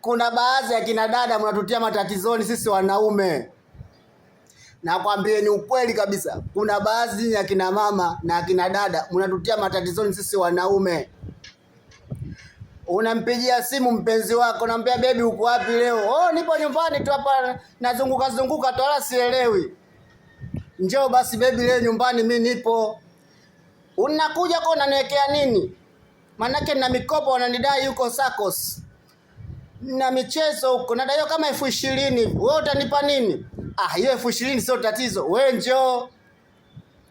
Kuna baadhi ya kina dada mnatutia matatizoni sisi wanaume. Nakwambieni ukweli kabisa, kuna baadhi ya kina mama na kina dada mnatutia matatizoni sisi wanaume. Unampigia simu mpenzi wako, unamwambia baby, uko wapi leo? Oh, nipo nyumbani tu hapa nazunguka zunguka tu, wala sielewi. Njoo basi baby, leo nyumbani mi nipo. Unakuja kwa unaniwekea nini? Manake na mikopo wananidai huko SACCOS na michezo huko nadaiwa kama 20,000. Wewe utanipa nini? Ah, hiyo 20,000 sio tatizo, wewe njoo.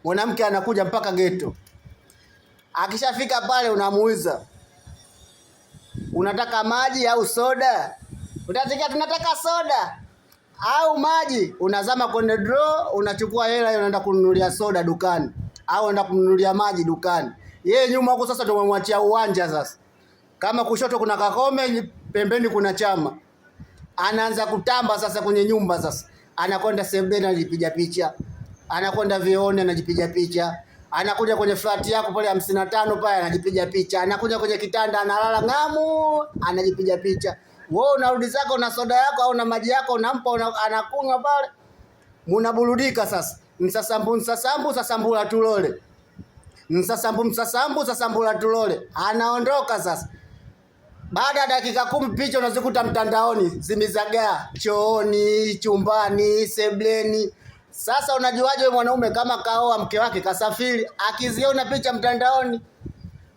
Mwanamke anakuja mpaka geto. Akishafika pale unamuuliza, unataka maji au soda? Utasikia tunataka soda au maji. Unazama kwenye draw, unachukua hela, unaenda kununulia soda dukani au unaenda kununulia maji dukani. Yeye nyuma huko sasa tumemwachia uwanja sasa. Kama kushoto kuna Kakome, pembeni kuna Chama. Anaanza kutamba sasa kwenye nyumba sasa. Anakwenda sebuleni anajipiga picha. Anakwenda vioni anajipiga picha. Anakuja kwenye flati yako pale 55 pale anajipiga picha. Anakuja kwenye kitanda analala ng'amu, anajipiga picha. Wewe unarudi zako na soda yako au na maji yako unampa anakunywa pale. Munaburudika sasa. Msasambu msasambu sasambula tulole. Msasambu msasambu sasambula tulole. Anaondoka sasa. Baada ya dakika 10 picha unazikuta mtandaoni zimezagaa chooni, chumbani, sebleni. Sasa unajuaje wewe mwanaume kama kaoa mke wake kasafiri, akiziona picha mtandaoni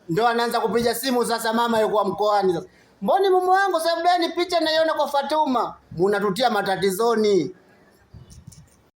ndo anaanza kupiga simu sasa, mama yuko mkoani sasa. Mboni mume wangu sebleni picha naiona kwa Fatuma. Munatutia matatizoni.